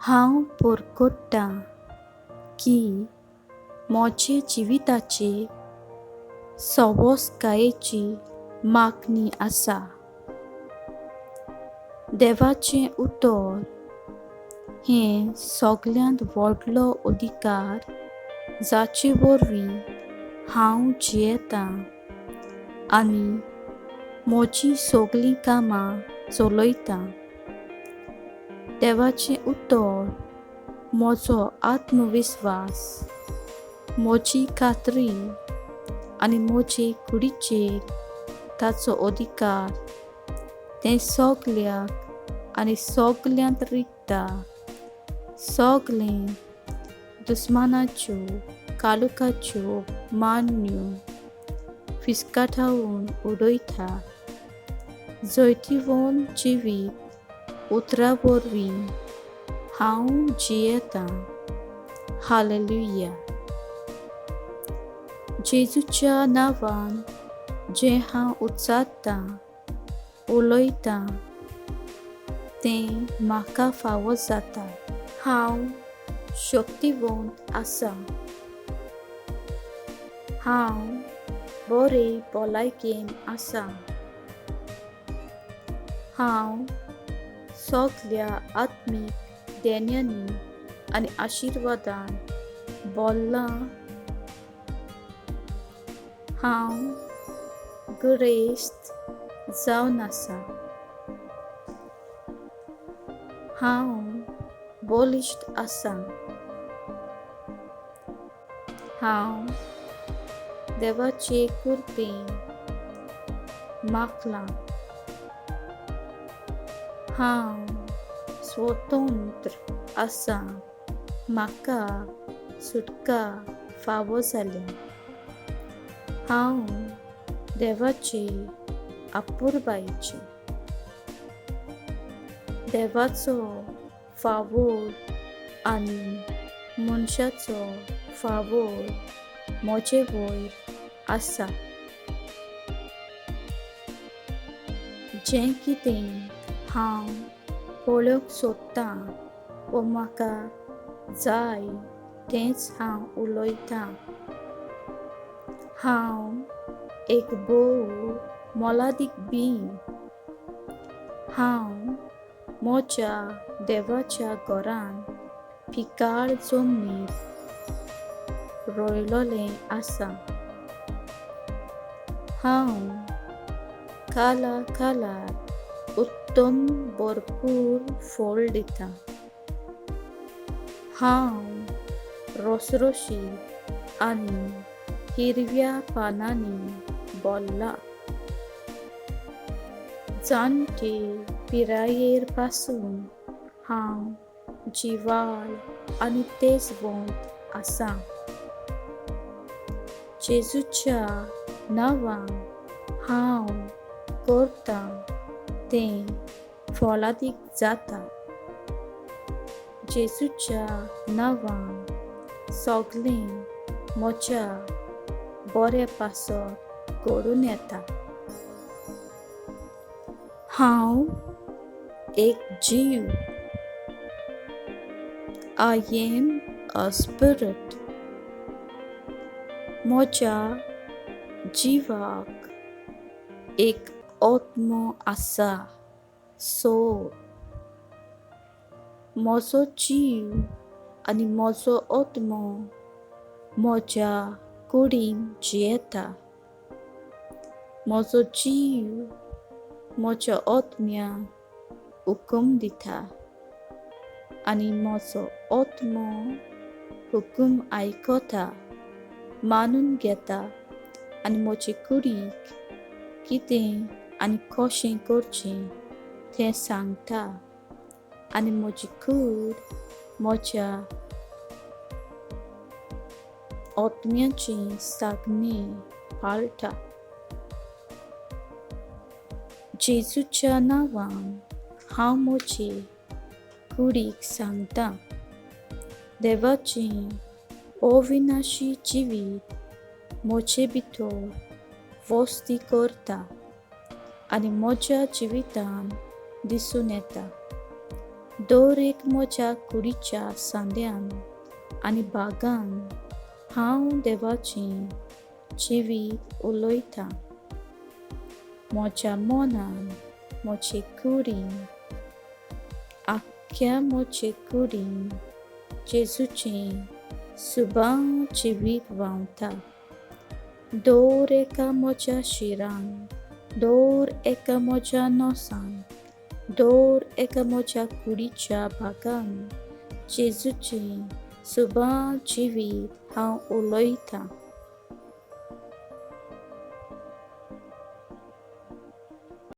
हांव पोरकोट्टां की म्हजे जिविताचे सवसकायेची मागणी आसा. देवाचें उतर हें सगल्यांत व्हडलो अधिकार जाचे वरवीं हांव जियेतां आनी म्हजीं सगळीं कामां चलयतां. देवाचें उतर म्हजो आत्मविस्वास, म्हजी खात्री आनी म्हजे कुडीचेर ताचो अधिकार तें सगल्याक आनी सगल्यांत रिगता, सगळें दुस्मानाच्यो कालुकाच्यो मान्यो फिस्काठावन उडयता. जैतिवंत जिवीत उतरा वरवीं हांव जियेतां. हालेलुया. जेजूच्या नांवान जें हांव उच्चारतां, उलयतां तें म्हाका फावो जाता. हांव शक्तिवंत आसा. हांव बरे भलायकेन आसा. हांव सगल्या आत्मीक देण्यांनी आनी आशिर्वादान भरलां. हांव गिरेस्त जावन आसा. हांव बळिश्ट आसा. हांव देवाचे कृपेन मागलां. हांव स्वतंत्र आसा. म्हाका सुटका फावो जाल्या. हांव देवाचे अपुरबायेचें. देवाचो फावोर आनी मनशाचो फावोर म्हजे वयर आसा. जें कितें हांव पळोवंक सोदतां वो म्हाका जाय तेंच हांव उलयतां. हांव एक भोव मोलादीक बीं. हांव म्हज्या देवाच्या घरान पिकाळ जमनीर रोयलोलें आसा. हांव काला कालार उत्तम भरपूर फळ दितां. हांव रसरशीत आनी हिरव्या पानांनी भरलां. जाणटे पिरायेर पासून हांव जिवाळ आनी तेजवंत आसा. जेजूच्या नांवान हांव करतां तें फळादीक जाता. जेजूच्या नांवान सगळें म्हज्या बऱ्या पासत घडून येता. हांव एक जीव. I am a spirit. म्हज्या जिवाक एक आत्मो आसा, सोल. म्हजो जीव आनी म्हजो आत्मो म्हज्या कुडीन जियेता. म्हजो जीव म्हज्या आत्म्याक हुकूम दिता आनी म्हजो आत्मो हुकूम आयकता, मानून घेता आनी म्हजे कुडीक कितें आनी कशें करचें तें सांगता आनी म्हजी कूड म्हज्या आत्म्याचें सांगणें पाळटा. जेजूच्या नांवान हांव म्हजे कुडीक सांगतां, देवाचें अविनाशी जिवीत म्हजे भितर वस्ती करता आनी म्हज्या जिवितान दिसून येता. दर एक म्हज्या कुडीच्या सांद्यान आनी बागान हांव देवाचें जिवीत उलयतां. म्हज्या मनान, म्हजे कुडीन, आख्ख्या म्हजे कुडीन जेजूचें सुबा जिवीत व्हांवता. दर एका म्हज्या शिरान, दर एका म्हज्या नोसान, दर एका म्हज्या कुडीच्या भागान जेजूचें सुबा जिवीत हांव उलयतां.